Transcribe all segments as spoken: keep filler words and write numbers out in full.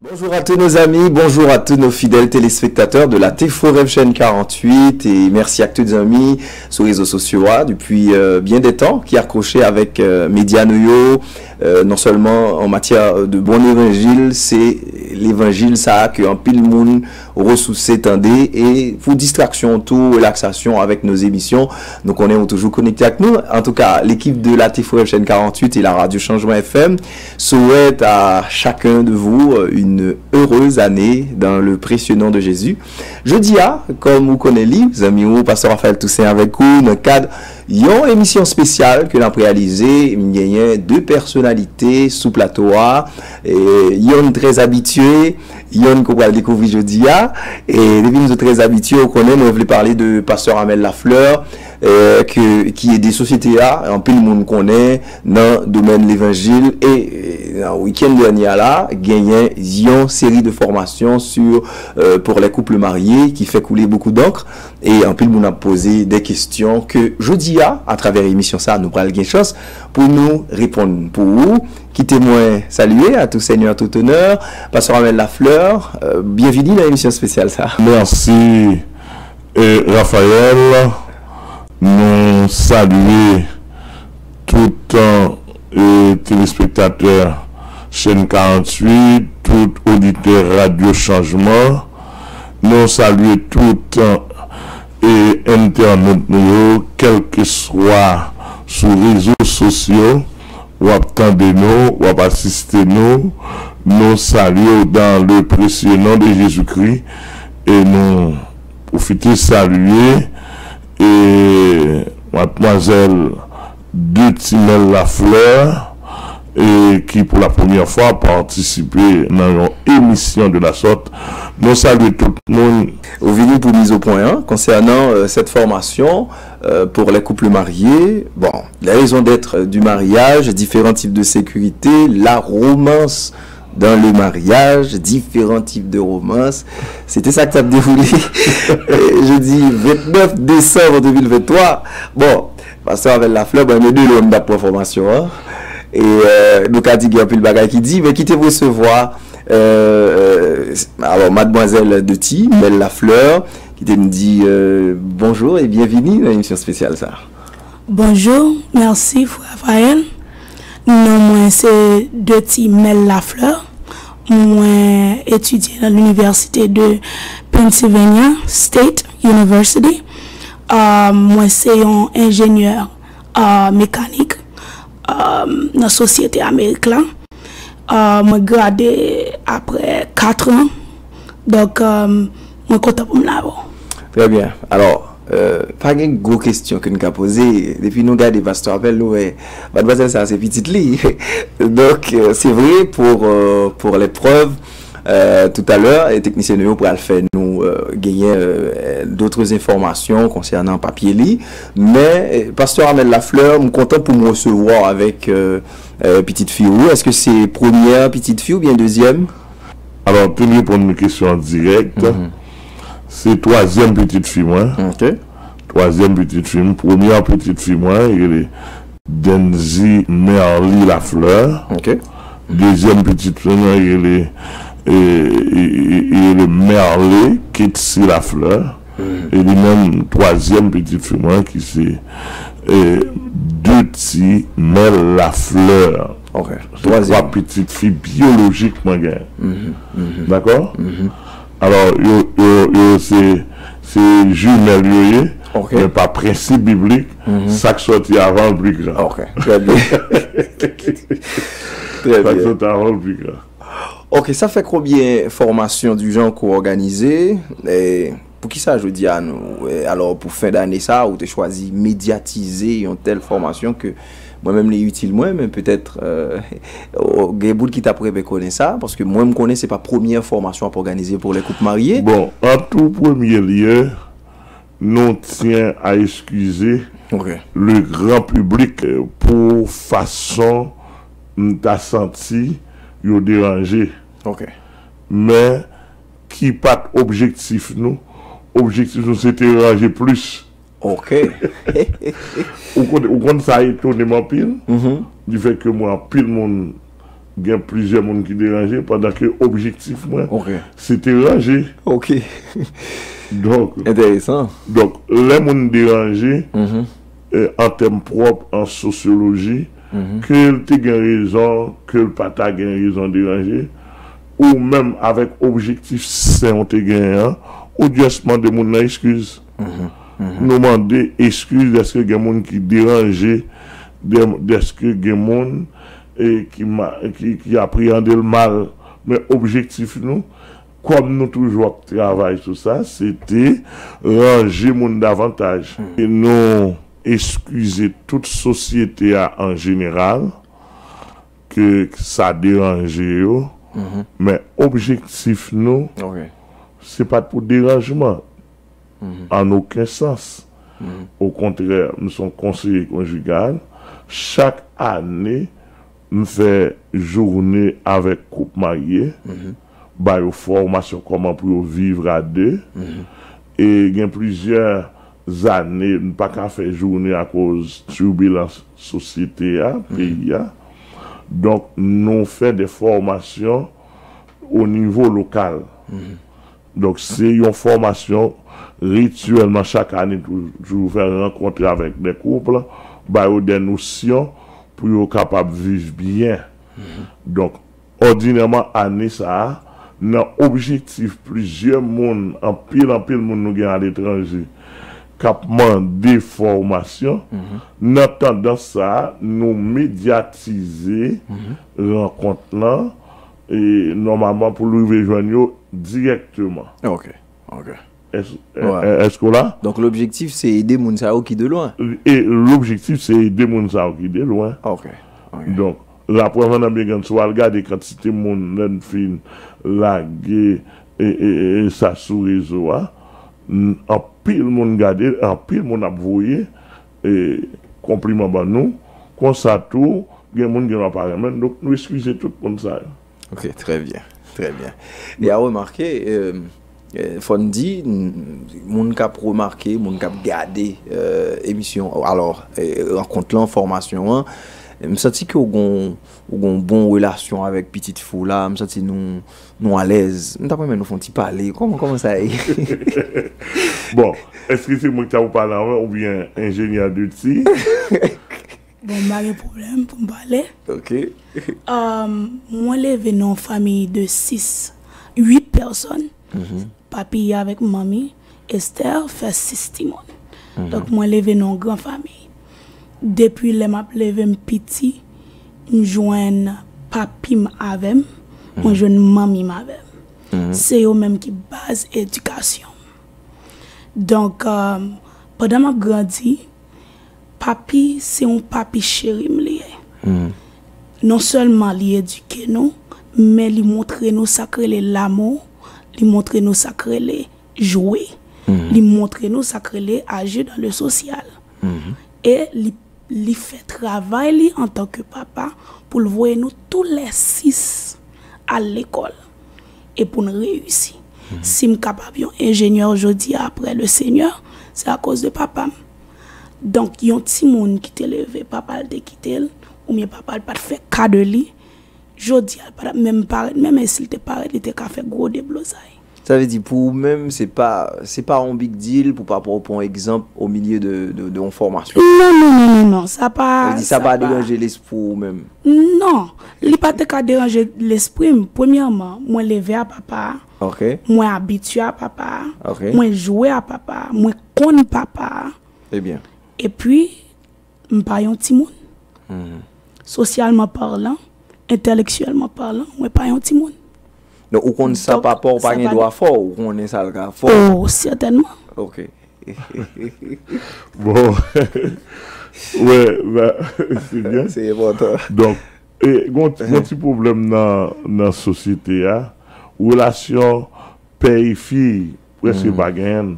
Bonjour à tous nos amis, bonjour à tous nos fidèles téléspectateurs de la T four F chaîne quarante-huit et merci à tous nos amis sur les réseaux sociaux hein, depuis euh, bien des temps qui accrochaient avec euh, média nou yo, euh, non seulement en matière de bon évangile, c'est l'évangile ça que anpil moun ressources tendez et pour distraction tout relaxation avec nos émissions, donc on est toujours connecté avec nous. En tout cas, l'équipe de la T four F chaîne quarante-huit et la radio Changement F M souhaite à chacun de vous euh, une heureuse année dans le précieux nom de Jésus. Jodi a, kòm ou konnen li, zanmi ou, Pastè Raphaël Toussaint avèk ou nan kad yon emisyon espesyal ke n ap reyalize. M genyen de pèsonalite sou plato a, e, yonn trè abitye, yonn ke w pral dekouvri jodi a. E depi m di w trè abitye, ou konnen mwen vle pale de Pastè Amel Lafleur, euh, ke, ki ede sosyete a, anpil moun konnen nan domèn levanjil. E euh, nan wikenn dènye a la, genyen yon seri de fòmasyon sur euh, pour les couples mariés ki fè koule beaucoup d'encre. E anpil moun ap poze de kesyon ke jodi a, atravè emisyon sa, nou pral gen chans pou nou reponn pou ou. Kite mwen salye à tout seigneur, tout honneur, Pastè Amel Lafleur, euh, byenvini nan emisyon espesyal sa. Mèsi, eh, Raphaël. Nou salye tout eh, telespektatè chèn karanntuit, tout oditè Radyo Chanjman. Nou salye tout eh, entènot nou yo, kèlkeswa sou rezo sosyo, w ap tande nou, w ap asiste nou. Nou salye w dans le précieux nom de Jésus-Christ. E nou pwofite salye e madmwazèl Detimèl Lafleur, e ki pou la premyè fwa patisipe nan yon emisyon de la sorte. Nou salye tout moun. Ou vini pou miz o pwen an konsènan euh, cette formation euh, pour les couples mariés. Bon, les raisons d'être du mariage, différents types de sécurité, la romance dans le mariage, différents types de romance. Se te sa k t ap dewoule euh, jodi vennèf desanm de mil venntwa. Bon, Pastè Amel Lafleur, bon, men de lwen m t ap pran fòmasyon an. E euh, nou ka di gen anpil bagay ki di, men kite m resevwa euh, euh, alò, madmwazèl Detimèl Lafleur, kite m di euh, bonjou e byenvini nan emisyon espesyal sa. Bonjou, mèsi frè Raphaël. Non mwen se Detimèl Lafleur. Mwen etidye nan linivèsite de Pennsylvania State University. Ah, mwen se yon enjenyè ah, mekanik ah, nan sosyete Amerik la. Ah, mwen grade apre kat an. Donk, ah, mwen kontan pou m la avè w. Trè byen. Alò, euh, pa gen gwo kesyon ke n ka poze. Depi nou gade Pastè Amel, nou wè madmwazèl sa se pitit li. Donk, euh, se vre pour, euh, pour l'épreuve, euh, tout à l'heure, e teknisyen nou yo pral fè nou euh, genyen euh, d'autres informations concernant papye li. Men, euh, Pastè Amel Lafleur, m kontan pou m resevwa w avèk euh, euh, pitit fi ou. Èske se premyè pitit fi oubyen dezyèm? Alò, pou m reponn kesyon an dirèk, se twazyèm pitit fi mwen. Ok. Twazyèm pitit fi m. Premyè pitit fi mwen, li rele Denzy Merly Lafleur. Ok. Dezyèm pitit fi mwen, li rele, e, li, li, li rele Merle Ketsi Lafleur. E li menm, twazyèm pitit fi mwen, ki se e, Detimèl Lafleur. Ok. Se twa pitit fi byolojik mwen genyen. Dakò? Alò, yo, yo, yo se, se jimèl yo ye, men pa prensip biblik, sa k sòti avan l pi gran. Ok, trè byen. Trè byen. Sa k sòti avan l pi gran. Ok, sa fè konbyen fòmasyon du genre ke w òganize? E, Poukisa jodi a nou, e, alò pou fen dane sa, ou te chwazi medyatize yon tèl fòmasyon ke mwen menm li itil mwen, men petèt euh, gen bout ki t ap renmen konnen sa, paske mwen m konnen se pa premyè fòmasyon ap òganize pou lè koup marye. Bon, an tou premye lye, nou tyen a eskize le gran piblik pou fason m ta santi yo deranje. Men ki pa t objektif nou. Objektif nou se te ranje plis. Ok. Ou konn, ou konn sa etone m anpil? Di fè ke mwen anpil moun Gen plizyè moun ki deranje, pandan ke objektif mwen, Ok. se te ranje. Ok. Donk, Enteresan. donk, lè moun deranje, Mhm. eh, an tèm pwòp, an sosyoloji, Mhm. ke l te gen rezon, ke l pa ta gen rezon deranje, ou menm avèk objektif sen ou te genyen an, ou just mande moun nan eskiz. Mhm. Mhm. Nou mande eskiz dèske gen moun ki deranje, dè- dèske gen moun eh, ki, ma- ki, ki apreyande l mal. Men objektif nou, kòm nou toujou ap travay sou sa, se te ranje moun davantaj. E nou eskize tout sosyete a an jeneral ke sa deranje yo, Mhm. men objektif nou, Ok. se pa t pou deranjman Mhm. an okenn sans. Mhm. Okontrè, m se yon konseye konjigal. Chak ane, m fè jounen avèk koup marye, Mhm. ba yo fòmasyon kòman pou yo viv a de. Mhm. E gen plizyè zane, m pa ka fè jounen akoz tibilans sosyete a, peyi a. Donk, nou fè de fòmasyon o nivo lokal. Mhm. Donk, se yon fòmasyon rityèlman chak ane, tou- toujou fè rankontre avèk de koup, ba yo de nosyon pou yo kapab viv byen. Donk, òdinèman, ane sa a, nan objektif plizyè moun, anpil, anpil moun nou gen aletranje, k ap mande fòmasyon, Mhm. nan tandans sa a, nou medyatize Mhm. rankont lan, e nòmalman pou l rive jwenn yo dirèkteman. Ok. Ok. Èske Ouais. èske w la? Donk, lobjektif, se ede moun sa yo ki de lwen. E lobjektif, se ede moun sa yo ki de lwen. Ok. Ok. Donk, laprèv an nan byen grann, si w al gade kantite moun, lè n fin lage e, e, e, e sa sou rezo a, n- anpil moun gade, anpil moun ap voye e, konpliman ban nou. Konsa tou, gen moun gen dwa pa renmen n, donk nou eskize tout moun sa yo. Ok, très bien, très bien. E a remake, euh, euh, fò n di, n- moun k ap remake, moun k ap gade euh, emisyon, alò, euh, rankont lan, fòmasyon an, m santi ke w gon, w gon bon relasyon avèk pitit fi w la, m santi nou, nou alèz. M t ap renmen nou fè yon ti pale. Kòman, kòman sa ye? Bon, èske se mwen ki ta pou pale anvan oubyen enjenyè de ti? Bon, m pa gen pwoblèm pou m pale. Ok. Um, mwen leve nan yon fanmi de sis, uit pèsòn. Mhm. Papi avèk manmi, Esther, fè sis timoun. Donk, mwen leve nan yon gran fanmi. Depi lè m ap leve m piti, m jwenn papi m avè m, mwen jwenn manmi m avè m. Se yo menm ki baz edikasyon m. Donk, um, pandan m ap grandi, papi, se yon papi cheri m li ye. Non sèlman li edike nou, men li montre nou sa k rele lamou, li montre nou sa k rele jwe, li montre nou sa k rele agir dans le social. E li, li fè travay li antanke papa pou l voye nou tou lè sis al lekòl e pou n reyisi. Si m kapab yon enjenyè jodi a apre le Senyè, se akoz de papa m. Donk, yon timoun ki te leve, papa l te kite l, oubyen papa l pa t fè ka de li, jodi a, l pa t ap menm parèt, menm e si l te parèt, li te ka fè gwo deblozay. Sa vle di, pou ou menm, se pa, se pa yon big deal pou papa w pran egzanp o milye de, de, de yon fòmasyon. Non, non, non, non, non, sa pa. Sa vle di, sa pa deranje lespri w menm. Non, li pa te ka deranje lespri m. Premyèman, mwen leve a papa a. Ok. Mwen abitye a papa a. Ok. Mwen jwe a papa a. Mwen konn papa a. Ebyen. Epi, m pa yon timoun. Sosyalman palan, entèlektyèlman palan, mwen pa yon timoun. Donk, ou konn sa papa w pa gen dwa fè w, ou konnen sa l ka fè w. Oh, sètènman. Ok. Bon. Wè, ba, se byen. Se enpòtan. Donk, e, gon, gon ti pwoblèm nan, nan sosyete a. Relasyon pè e fi, prèske pa genyen.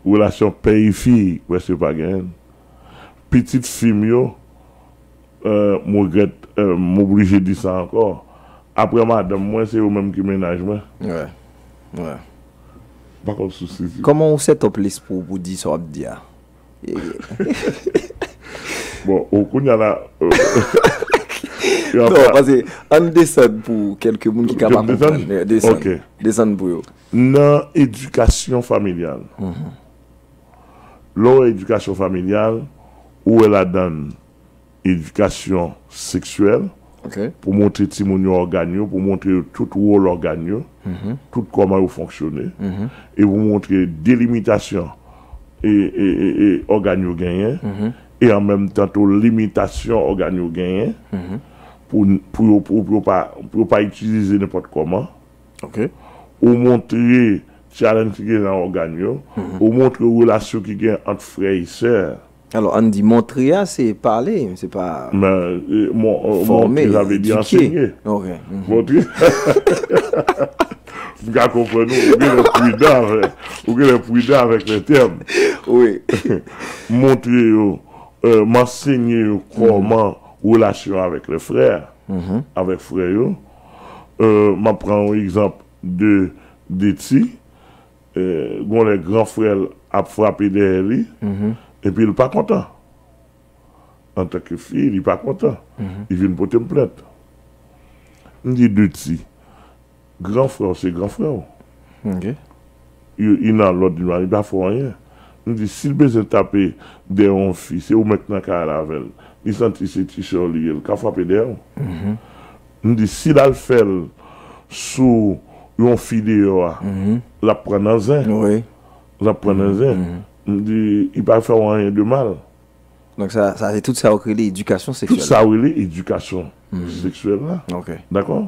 Relasyon pè e fi, prèske pa genyen. Pitit fi m yo, euh, m regrèt, euh, m oblije di sa ankò. Apre madanm mwen, se yo menm ki mennaj mwen. Wè. Wè. M pa konn si w sezi. Kòman w set up lespri w pou di sa w ap di a? Bon, ou kounye a la, euh, Non, paske ann desann pou kèlke moun ki ka pa konprann. Desann? Desann. Ok. Desann pou yo. Nan edikasyon familyal, lè w wè edikasyon familyal, ou wè ladan l edikasyon seksyèl, pou montre timoun yo ògàn yo, pou montre yo tout wòl ògàn yo, tout kòman yo fonksyone, e pou montre delimitasyon e, e, e, e ògàn yo genyen, e an menm tan tou limitasyon ògàn yo genyen, pou, pou yo, pou, pou yo pa, pou yo pa itilize nenpòt kòman. Ou montre challenge ki gen nan ògàn yo, ou montre relasyon ki gen ant frè e sè. Alò, ann di montre a, se pale, se pa fòme, edike. Montre, sa vle di ansenye. Montre. M ka konprann ou, ou genlè pridan avèk, ou genlè pridan avèk lè tèm. Montre yo, euh, m ansenye yo kòman relasyon avèk lè frè, avèk frè yo. Euh, m ap pran yon egzanp de, de ti, euh, gon lè gran frè l ap frape dèyè li, epi l pa kontan. Antanke fi, li pa kontan. Li vin pote m plent. M di de ti, gran frè w se gran frè w. Yo, li nan lòd, li pa fè w anyen. M di, si l bezwen tape dèyè yon fi, se ou menm k nan kay la avè l. Li santi se ti sè w li ye, l ka frape dèyè w. M di, si l al fè l sou yon fi deyò a, l ap pran nan zen. L ap pran nan zen. M di, li pa fè w anyen de mal. Donk, sa, sa se tout sa yo rele edikasyon seksyèl. Tout sa yo rele edikasyon seksyèl la. Dakò?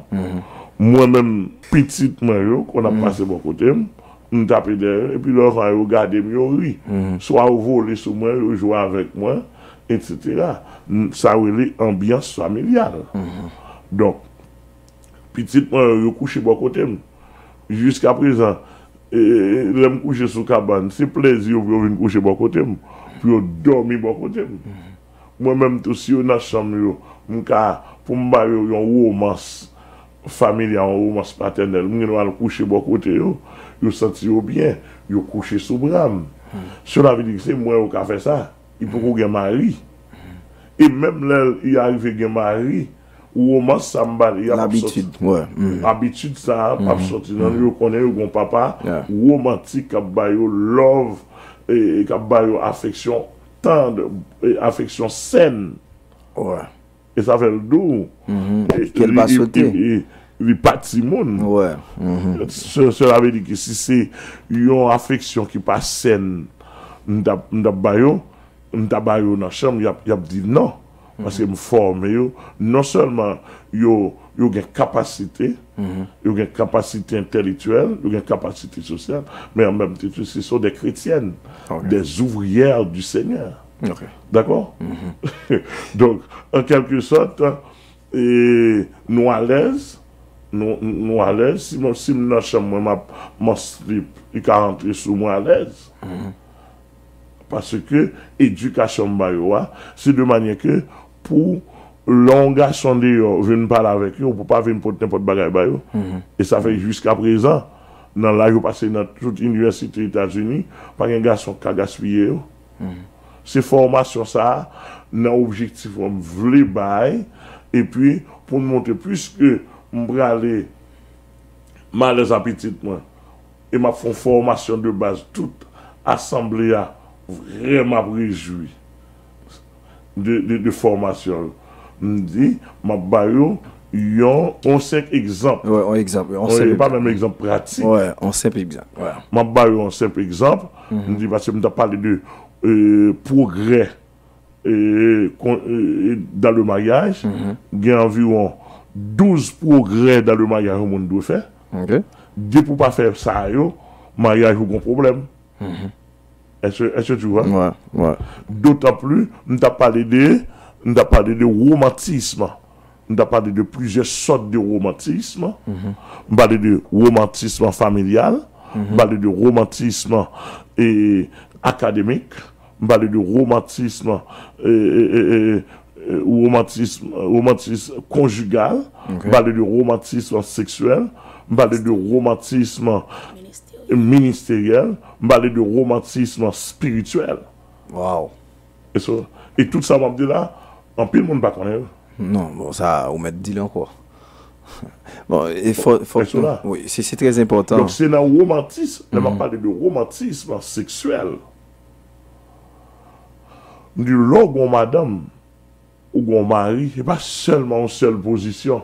Mwen menm, pitit mwen yo, konn ap pase bò kote m, m tape dèyè yo, epi lè yo gade m, yo ri. Swa yo vole sou mwen, yo jwe avèk mwen, etsetera. Sa yo rele anbyans familyal. Donk, pitit mwen yo, yo kouche bò kote m. Jiskaprezan, e, e, lè m kouche sou kabann, se plèzi yo pou yo vin kouche bò kote m, pou yo dòmi bò kote m. Mwen menm tou, si yo nan chanm yo, m ka, pou m ba yo yon womans familyal, yon womans patènèl, m gen dwa al kouche bò kote yo, yo santi yo byen, yo kouche sou bra m. Cela veut dire que se mwen yo ka fè sa. Li poko gen mari. E menm lè li arive gen mari, womans sa m ba li, ap sòti. Abitid sa ap sòti nan yo, konnen yo gon papa womantik k ap ba yo love, e, e k ap ba yo afeksyon tand, e, afeksyon sèn. E sa fè l dou. Li pa timoun. Cela veut dire que si se yon afeksyon ki pa sèn, m t ap, m t ap ba yo, m ta ba yo nan chanm, y ap, y ap di non. Paske m fòme yo, non sèlman yo, yo gen kapasite, yo gen kapasite entèlektyèl, yo gen kapasite sosyal, men an menm tan tou, ce sont des chrétiennes, des ouvrières du Seigneur. Dakò? Donk, an kèlke sòt, e, nou alèz, nou, nou alèz. Si mwen, si m nan chanm mwen, m ap, m an slip, li ka rantre sou mwen alèz. Paske edikasyon m ba yo a, se de manyè ke pou lè yon gason deyò vin pale avèk yo, pou pa vin pot nenpòt bagay ba yo. E sa fè jiskaprezan, nan laj yo pase nan tout inivèsite Etazini, pa gen gason k ka gaspiye yo. Se fòmasyon sa a, nan objektif mwen, m vle bay, epi pou m montre, piske m prale, m alèz a pitit mwen, e m ap fè yon fòmasyon de baz, tout asanble a vrèman ap rejwi de, de, de fòmasyon yo. M di, m ap ba yo yon, yon senp egzanp. Wi, yon egzanp, wi, yon senp egzanp. Wi, pa menm egzanp pratik. Wi, yon senp egzanp, wi. M ap ba yo yon senp egzanp. M di, paske m t ap pale de, e, pwogrè, e, kon, e, e, dans le mariage. Gen anviwon douz pwogrè dans le mariage yon moun dwe fè. Depi w pa fè sa yo, maryaj ou gon pwoblèm. Èske, èske tu vois? Dotan pli, m t ap pale de, m t ap pale de womantism. M t ap pale de plizyè sòt de womantism. M pale de womantism familyal, m pale de womantism, e, akademik, m pale de womantism, e, e, e, e, e, womantism, womantism konjigal, m pale de womantism seksyèl, m pale de womantism ministeryèl, m pale de womantism espirityèl. Wow. E so, e tout sa m ap di la, anpil moun pa konnen yo. Non, bon, sa, ou mèt di l ankò. Bon, e fò, fò, wi, se, se trè enpòtan. Donk, se nan womantis, lè m ap pale de womantis seksyèl, m di lè w gen yon madanm, ou gen yon mari, se pa sèlman yon sèl pozisyon.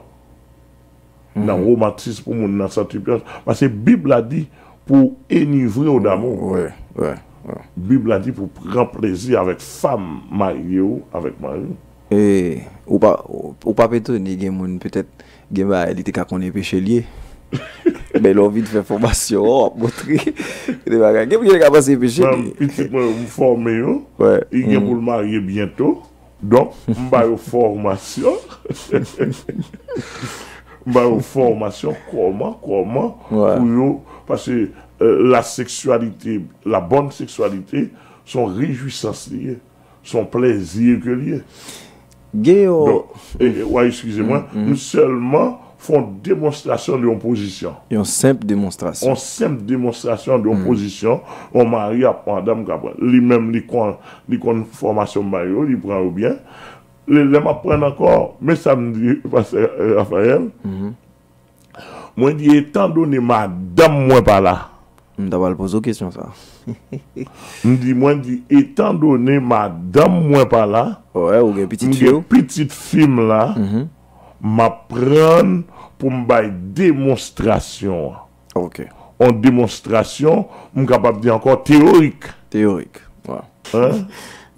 Nan womantis pou moun nan santi plas. Paske Bib la di pou enivre w damou. Wi, wi, wi. Bib la di pou pran plezi avèk fanm marye w, avèk mari w. E ou pa, ou, ou p ap etone, gen moun petèt, gen bagay li te ka konnen peche l ye. Men lè w vin fè fòmasyon an, w ap montre de bagay. Gen moun ki te ka panse peche l ye. Pitit mwen, m fòme yo. Li gen pou l marye byento. Donk, m ba yo fòmasyon. M ba yo fòmasyon kòman, kòman pou yo, paske, euh, la sexualité, la bonne sexualité, se yon rejwisans li ye, se yon plèzi ke li ye. Gen yon Donk, e, e, wa, eskize mwen, m sèlman fè yon demonstrasyon de yon pozisyon. Yon senp demonstrasyon. Yon senp demonstrasyon de yon pozisyon, yon mari ak madanm ka pran. Li menm, li konn, li konn fòmasyon m ba yo, li pran yo byen. Lè, lè m ap pran ankò, men sa m di, pastè Raphaël, mwen di, etandone madanm mwen pa la. M ta pral poze w kesyon sa. M di, mwen di, etandone madanm mwen pa la, ou gen pitit fi w, pitit fi m la, m ap pran pou m bay demonstrasyon an. Ok. Yon demonstrasyon, m kapab di ankò teyorik. Teyorik, wi.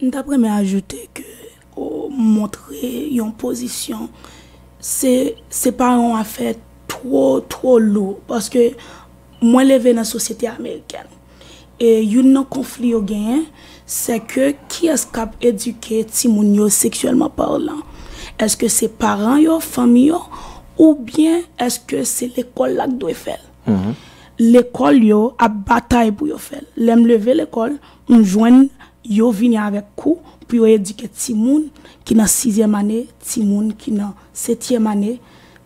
M t ap renmen ajoute ke, o, montre yon pozisyon, se, se pa yon afè twò, twò lou, paske mwen leve nan sosyete amerikèn. E youn nan konfli yo genyen, se ke kiyès k ap edike timoun yo seksyèlman palan? Èske se paran yo, fanmi yo, oubyen èske se lekòl la k dwe fè l? Lekòl yo ap batay pou yo fè l. Lè m leve lekòl, m jwenn yo vini avèk kou pou yo edike timoun ki nan sizyèm ane, timoun ki nan setyèm ane,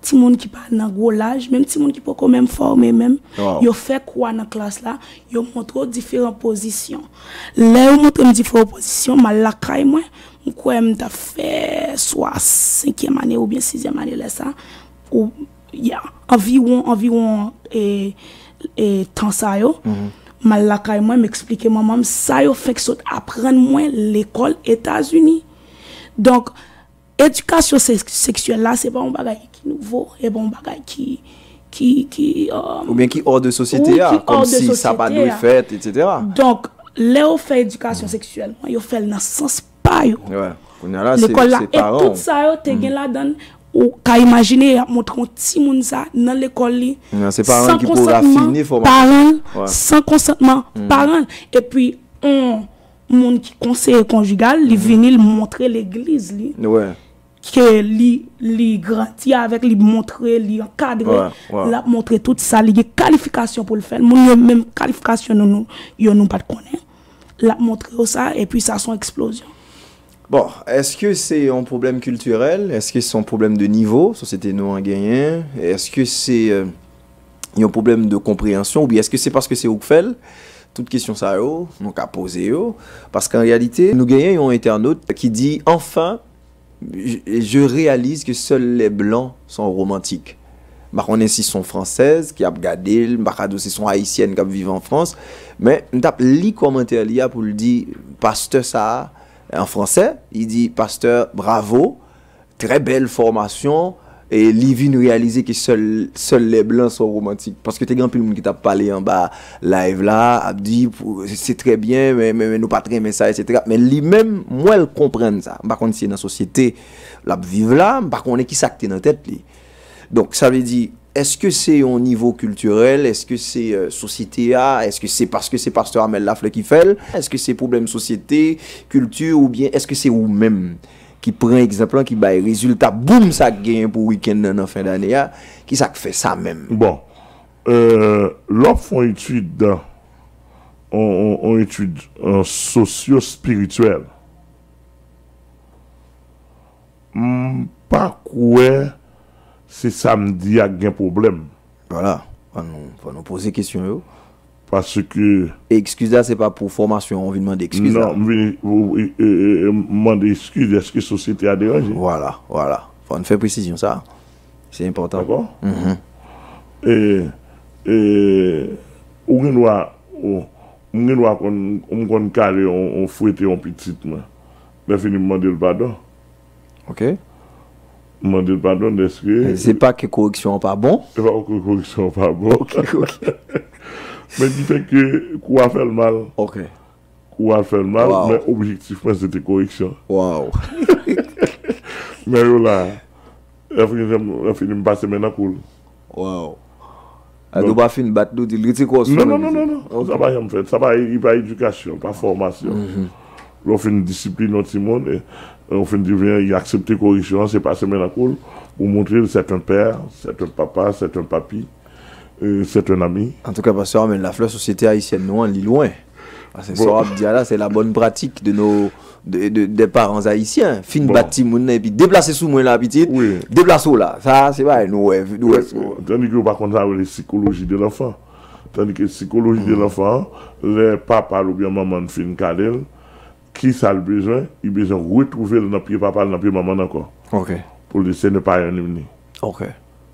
timoun ki pa nan gwo laj, menm timoun ki poko menm fòme menm, yo fè kou a nan klas la, yo montre w diferan pozisyon. Lè yo montre m diferan pozisyon, m al lakay mwen, m kwè m t ap fè swa senkyèm ane oubyen sizyèm ane lè sa, ou, ya, anviwon, anviwon, e, e, tan sa yo, m al lakay mwen, m eksplike manman m sa yo fenk sot aprann mwen lekòl Etazini. Donk, edikasyon sèks-, seksyèl la, se pa yon bagay ki nouvo, e pa yon bagay ki, ki, ki, euh, oubyen ki hors de sosyete a, kòmsi sa pa dwe fèt, etsetera. Donk, lè yo fè edikasyon seksyèl, yo fè l nan sans pa yo. Lekòl la, e tout sa yo te gen ladan l, ou ka imajine y ap montre yon timoun sa nan lekòl li, san konsantman paran l, san konsantman paran l. Epi, yon moun ki konseye konjigal, li vini, li montre legliz li, ke li, li grandi avèk, li montre, li ankadre, l ap montre tout sa, li gen kalifikasyon pou l fè l. Moun yo menm kalifikasyon nou, nou, yo nou pa t konnen. L ap montre yo sa, epi sa se yon eksplozyon. Bon, èske se yon pwoblèm kiltirèl? Èske se yon pwoblèm de nivo sosyete nou an genyen? Èske se, euh, yon pwoblèm de konpreyansyon? Oubyen èske se paske se ou k fè l? Tout kesyon sa yo, nou ka poze yo. Paske an reyalite, nou genyen yon entènot ki di, enfin, je, je réalise que seuls les blancs sont romantiques. M pa konnen si se yon fransèz ki ap gade l, m pa ka di w si se yon ayisyèn k ap viv an Frans, men m t ap li kòmantè li a pou l di, pastè sa a, an fransè, li di, pastè, bravo, trè bèl fòmasyon, e li vin reyalize ke sèl, sèl lè blan son romantik. Paske te gen anpil moun ki t ap pale anba live la, ap di, pou, se trè byen, men, men, men nou pa t renmen sa, etsetera. Men li menm, m wè l konprann sa. M pa konn si se nan sosyete l ap viv la, m pa konnen ki sa k te nan tèt li. Donk, sa vle di, èske se yon nivo kiltirèl? Èske se, euh, sosyete a? Èske se paske se pastè Amel Lafleur ki fè l? Èske se pwoblèm sosyete, kilti, oubyen èske se ou menm ki pran egzanp lan, ki bay rezilta boum sa k genyen pou wikenn nan, nan fen dane a? Ki sa k fè sa menm? Bon, euh, lè w ap fè yon etid, yon, yon, yon etid, euh, sosyo-espirityèl, m pa kwè se samdi a k gen pwoblèm. Vwala. Fò nou, fò nou poze kesyon yo. Paske... E ekskiz la, se pa pou fòmasyon an, ou vin mande ekskiz la? Non, m vin, ou, e, e, e, m mande ekskiz, èske sosyete a deranje? Vwala, vwala. Ann fè presizyon sa. Se enpòtan. Dakò? Mhm. E, e, ou gen dwa, ou, m gen dwa konn, m konn kale, on, on fwete on pitit mwen. Lè fini, m mande l padon. Ok. M mande l padon dèske. Se pa ke koreksyon an pa bon. Se pa ke koreksyon an pa bon. Ok, ok. Men ki fè ke kou a fè l mal. Ok. Kou a fè l mal, Wow. Men objektif mwen se te koreksyon. Wow. Men yo la, lè fini, lè fini m pase men nan kou l. Wow. Ado pa fin bat nou, di l rete kò sou Non, mwen, non, non, li non, di. non. Sa pa janm fèt. Sa pa, li pa edikasyon, pa fòmasyon. Lè w fin disipline yon timoun, e, e w fin di byen, li aksepte koreksyon an, se pase men nan kou l, ou montre l c'est un père, c'est un papa, c'est un papi, e, c'est un ami. Antouka, pastè Armel Lafleur, sosyete ayisyèn nou an, li lwen. Paske sa Bon. w ap di a la, se la bonne pratique de nos de, de, des parents haïtiens. Fin Bon. bat timoun nan epi deplase sou mwen la, pitit. Wi. Deplase w la. Sa, se bagay nou wè, nou wè. Tandis que ou pa konn sa rele psychologie de l'enfant. Tandis que psychologie de l'enfant, lè papa l oubyen manman l fin kale l, ki sa l bezwen? Li bezwen retwouve l nan pye papa l, nan pye manman l ankò. Ok. Pou l di, ce n'est pas un ennemi. Ok.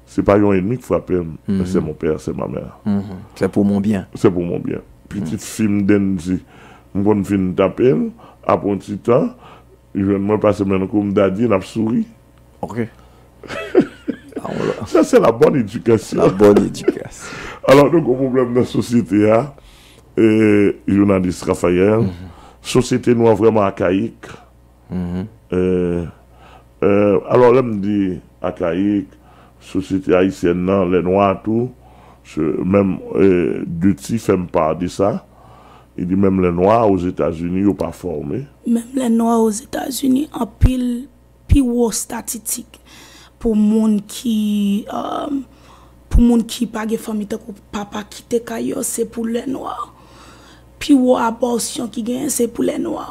Se pa yon ennemi k frape m, men c'est mon père, c'est ma mère. Mhm. C'est pour mon bien. C'est pour mon bien. Pitit fi m Dendy, m konn fin tape l, apre yon ti tan, li jwenn mwen pase men nan kou m, Daddy, n ap souri. Ok. Ah, on l'a- Sa se la bonne éducation. La bonne éducation. Alò, nou gen pwoblèm nan sosyete a, e, jounalis Raphaël, sosyete nou an vrèman akayik. E, e, alò, lè m di akayik, sosyete ayisyèn nan, lè nwa tou, se, menm, e, Dutty fè m pa de sa. Li di menm lè nwa Ozetazini, yo pa fòme. Menm lè nwa Ozetazini, anpil pi wo estatistik pou moun ki, um, pou moun ki pa gen fanmi, tankou papa kite kay yo, se pou lè nwa. Pi wo abòsyon ki genyen, se pou lè nwa.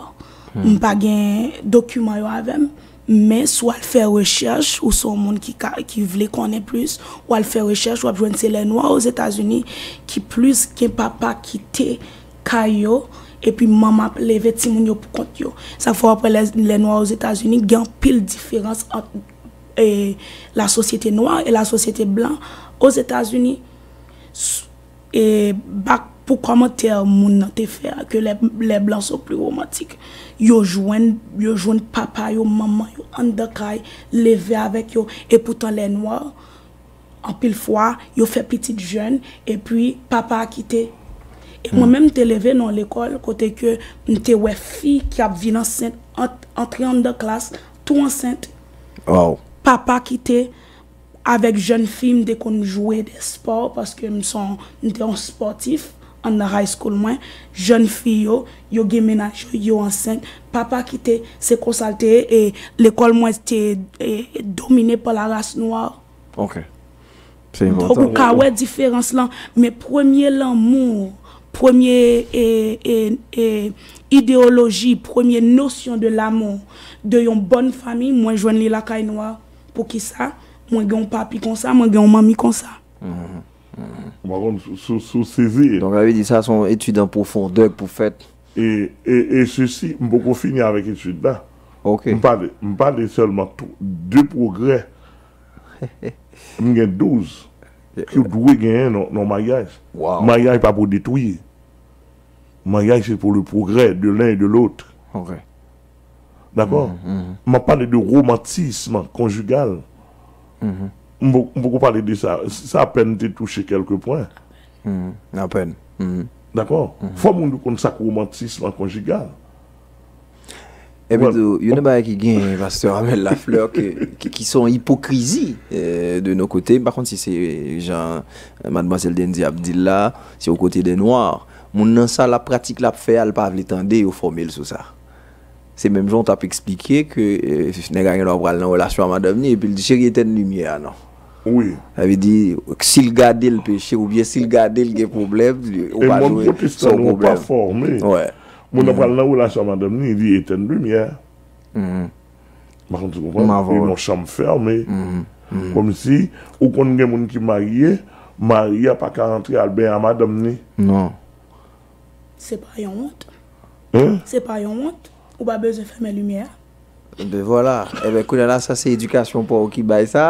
M pa gen dokiman yo avè m, men si w al fè rechèch, ou se yon moun ki, ka, ki vle konnen plis, w al fè rechèch, w ap jwenn se lè nwa Ozetazini ki plis gen papa kite kay yo, epi manman ap leve timoun yo pou kont yo. Sa fè w ap wè lè, lè nwa Ozetazini, gen anpil diferans ant, e, la sosyete nwa e la sosyete blan Ozetazini. S- e, bak pou kòmantè moun nan te fè a, que les, les blancs sont plus romantiques. Yo jwenn, yo jwenn papa yo, manman yo anndan kay, leve avèk yo, e poutan lè nwa, anpil fwa, yo fè pitit jèn, epi papa a kite. E mwen menm, m te leve nan yon lekòl kote ke m te wè fi ki ap vin ansent, ant, antre anndan klas, tou ansent. Wow. Papa kite, avèk jèn fi, m te konn jwe de spò, paske m se yon, m te yon spòtif anndan high school mwen. Jèn fi yo, yo gen mennaj yo, yo ansent. Papa kite, se konsa l te ye, e lekòl mwen te, e, domine pa la ras nwa. Ok. Se Donk, enpòtan. ou ka wè diferans lan, men premye lanmou, premye, e, e, e, ideyoloji, premye nosyon de l'amour de yon bòn fanmi, mwen jwenn li lakay nwa. Poukisa? Mwen gen yon papi konsa, mwen gen yon manmi konsa. Ou pa konn sou, sou, sou sezi. Donk, sa vle di sa se yon etid an pwofondè k pou fèt. E, e, e sesi, m poko fini avèk etid la. Ok. M pale, m pale sèlman tou- de pwogrè. M gen douz ki w dwe genyen nan, nan maryaj. Wow. Maryaj pa pou detwi. Maryaj se pou le progrès de l'un et de l'autre. Ok. Dakò? M ap pale de romantisme conjugal. M po- m poko pale de sa. Sa apèn te touche kèlke pwen. Apèn. Dakò? Fò moun yo konn sa k romantisme conjugal. Epi tou, youn nan bagay ki gen pastè Armel Lafleur ki, ki, ki se yon ipokrizi, eh, de nos côtés. M pa konn si se jan madmwazèl Dendy ap di l la, se o kote dè nwa. Moun nan sa l ap pratik l ap fè a, l pa vle tande yo fòme l sou sa. Se menm jan w t ap eksplike ke, eh, nèg la gen dwa pral nan relasyon a madanm li epi l di cheri etèn limyè a non. Wi. Sa vle di, si l gade l peche oubyen si l gade l gen pwoblèm, ou E pa mond dwe se pwotestan yon nou pa pwoblèm. Fòme. Wè. Moun nan pral nan relasyon a madanm li, li etèn limyè. M pa konn si w konprann. M avè w. Yon chanm fèmen. Kòmsi, ou konn gen moun ki marye, mari a pa ka antre al benyen a madanm li. Non. Se pa yon wont. Hein? Se pa yon wont. Ou pa bezwen fèmen limyè a. Ebyen vwala. Ebyen kounye a la, sa se edikasyon pa w ki bay sa.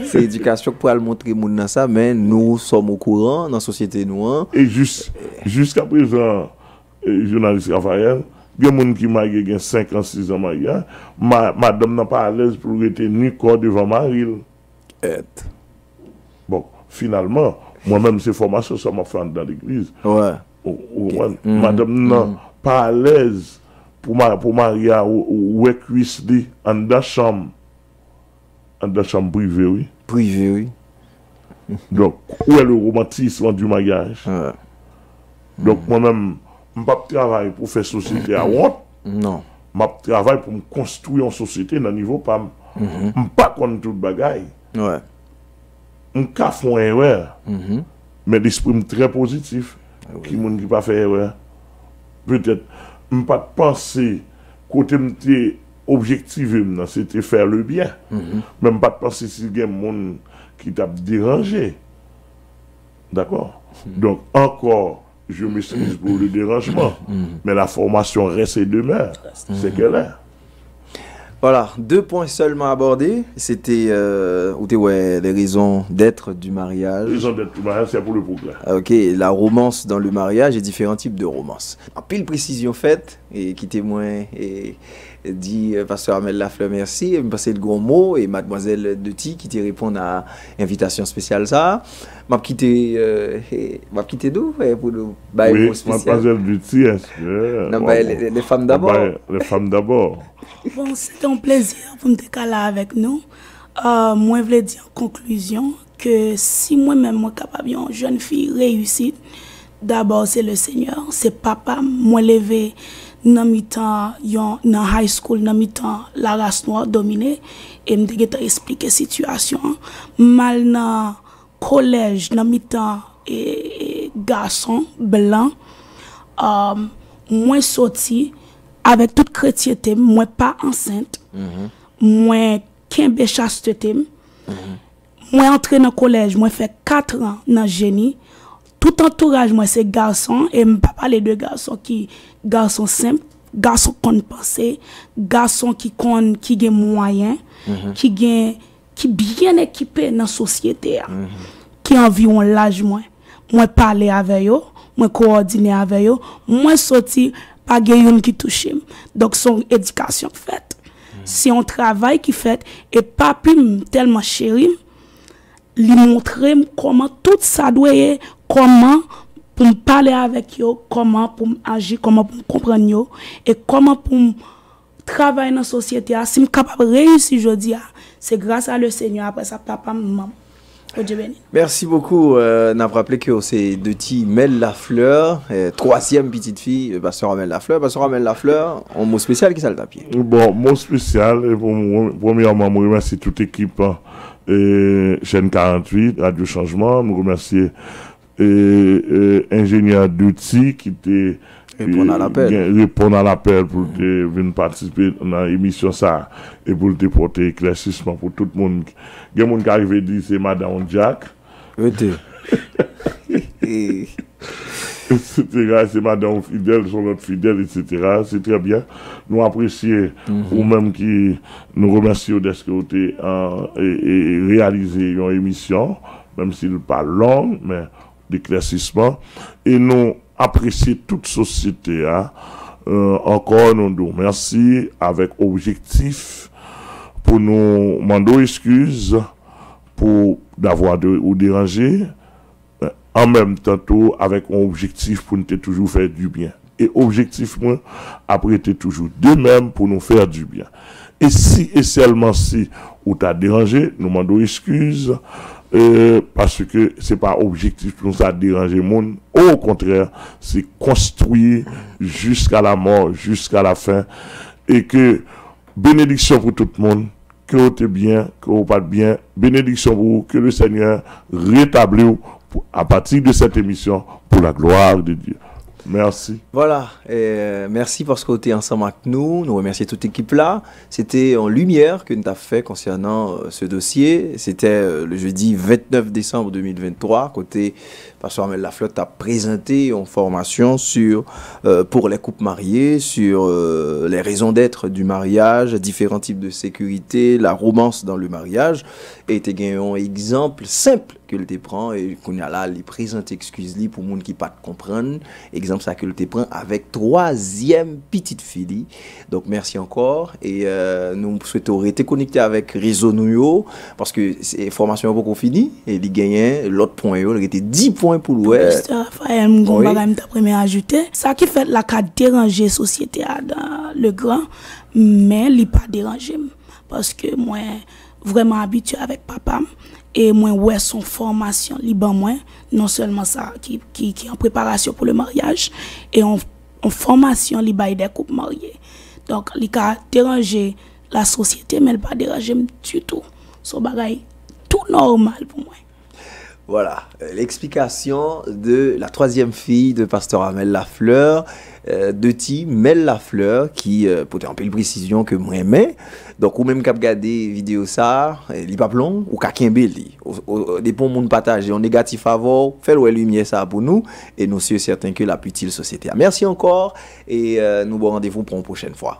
Se edikasyon k pral montre moun nan sa, men nou sòm okouran nan sosyete nou an. E jis, jiska prezan, e, jounalis Raphaël, gen moun ki marye gen senk an, sis an maryaj, ma, madanm nan pa alèz pou l rete ni kò devan mari l. Et. Bon, finalman, mwen menm se fòmasyon sa m ap fè anndan legliz. Wè. Ou, ou konprann? Madanm nan pa alèz pou, ma, pou mari a w-, w-, wè kwis li anndan chanm. Anndan chanm prive, wi. Prive, wi. Donc, où est le romantisme du mariage? Wè. Donk, mwen menm, m p ap travay pou fè sosyete a wont. Non. M ap travay pou m konstwi yon sosyete nan nivo pa m. M pa konn tout bagay. Wè. M ka fè yon erè, men lespri m trè pozitif. Ki moun ki pa fè erè? Petèt, m pa t panse kote m te objektive m nan, se te fè le byen. Men m pa t panse si gen moun ki t ap deranje. Dakò? Donk, ankò, je m'excuse pour le dérangement, mais la formation reste et demeure ce qu'elle est. Voilà, deux points seulement abordés. C'était, euh, ou te wè, les raisons d'être du mariage. Raison d'être du mariage, c'est pour le progrès. Ok, la romance dans le mariage et différents types de romance. Anpil presizyon fèt, e kite mwen e, di euh, pastè Armel Lafleur mèsi. E m panse l gen yon mo, e madmwazèl Deti ki te reponn a envitasyon espesyal sa a. M ap kite, euh, e, m ap kite nou e, pou nou bay Oui, mo espesyal. Mademoiselle Duty, est-ce que N ap bay les, les femmes d'abord. Les femmes d'abord. Bon, se te yon plezi pou m te ka la avèk nou. Euh, mwen vle di an konklizyon ke si mwen menm mwen kapab yon jèn fi reyisit, dabò se le Senyè, se papa m. Mwen leve nan mitan yon, nan high school, nan mitan laras nwa domine, e m te gentan esplike sitiyasyon an. M al nan kolèj, nan mitan e, e, gason blan. Um, mwen soti avèk tout kretyente m, mwen pa ansent. Mwen kenbe chastete m. Mwen antre nan kolèj, mwen fè kat an nan jeni. Tout antouraj mwen se gason, e m pa pale de gason ki gason senp, gason konn panse, gason ki konn, ki gen mwayen, ki gen, ki byen ekipe nan sosyete a, ki anviwon laj mwen. Mwen pale avè yo, mwen kowòdine avè yo, mwen soti, pa gen youn ki touche m. Donk se yon edikasyon k fèt. Se yon travay ki fèt, e papi m tèlman cheri m, li montre m kòman tout sa dwe ye, kòman pou m pale avèk yo, kòman pou m aji, kòman pou m konprann yo, e kòman pou m travay nan sosyete a. Si m kapab reyisi jodi a, se gras a le Senyè, apre sa papa m, manman m. Bondye beni. Merci beaucoup. Euh, n ap raple ke w se Deti Mel Lafleur, euh, twazyèm pitit fi euh, pastè Armel Lafleur. Pastè Armel Lafleur, yon mo espesyal, ki sa l t ap ye? Bon, mo espesyal, e pou mwen, premyèman, mwen remèsye tout ekip e, Chaîne karanntuit, Radio Changement. Mwen remèsye e, e, enjenyè Duty ki te Reponn a lapèl. Gen, reponn a lapèl pou l te vin patisipe nan emisyon sa a e pou l te pote eklèsisman pou tout moun. Gen moun ki arive di se madan w Jack, Rete. et cetera. Se madan w Fidèl, se yon lòt Fidèl, et cetera. Se trè byen. Nou apresye ou menm ki nou remèsye w dèske w te e, e, reyalize yon emisyon, menm si l pa long, men deklèsisman. E nou apresye tout sosyete a. E, ankò, nou di w mèsi avèk objektif pou nou mande w eskiz pou davwa de, ou deranje, an menm tan tou avèk yon objektif pou n te toujou fè dibyen. E objektif mwen ap rete toujou de menm pou nou fè dibyen. E si e sèlman si ou ta deranje, nou mande w eskiz, e, paske se pa objektif nou sa deranje moun. Okontrè, se konstwi jiska la mò, jiska la fen. E ke benediksyon pou tout moun, ke w te byen, ke w pa t byen, benediksyon pou ou, ke le Senyè retabli w pou, a pati de sèt emisyon, pour la gloire de Dieu. Mèsi. Vwala, eh, mèsi paske w te ansanm ak nou. Nou remèsye tout ekip la. Se te yon limyè ke n t ap fè konsènan euh, ce dossier. C'était euh, le jeudi vingt-neuf décembre deux mille vingt-trois, kote Pasteur Amel Lafleur t ap prezante yon formation sur euh, pour les couples mariés, sur euh, les raisons d'être du mariage, différents types de sécurité, la romance dans le mariage. E te gen yon egzanp senp ke l te pran, e kounye a la li prezante ekskiz li pou moun ki pa t konprann egzanp sa ke l te pran avèk twazyèm pitit fi li. Donk mèsi ankò, e euh, nou swete w rete konekte avèk rezo nou yo, paske se- fòmasyon an poko fini, e li genyen lòt pwen yo, li rete dis pwen pou l wè. Pastè Rafael, m gon Wi. Bagay m t ap renmen ajoute. Sa ki fèt la ka deranje sosyete a dan le gran, men li pa deranje m. Paske mwen vrèman abitye avèk papa m, e mwen wè se yon fòmasyon li ban mwen, non sèlman sa ki, ki, ki an preparasyon pou le maryaj, e yon, yon fòmasyon li bay de koup marye. Donk, li ka deranje la sosyete, men li pa deranje m ditou. Se yon bagay tou nòmal pou mwen. Voilà, euh, l'explication de la troisième fille de Pasteur Amel Lafleur, euh, de ti Mel Lafleur, ki euh, pote anpil presizyon ke mwen renmen. Donk ou menm k ap gade videyo sa, eh, li p ap long, ou ka kenbe li. Depi yon moun pataje yon negatif avè w, fè l wè limyè sa pou nou, e nou si e sèten ke l ap itil sosyete a. Mèsi ankò, e euh, nou ba w randevou pou yon pwochèn fwa.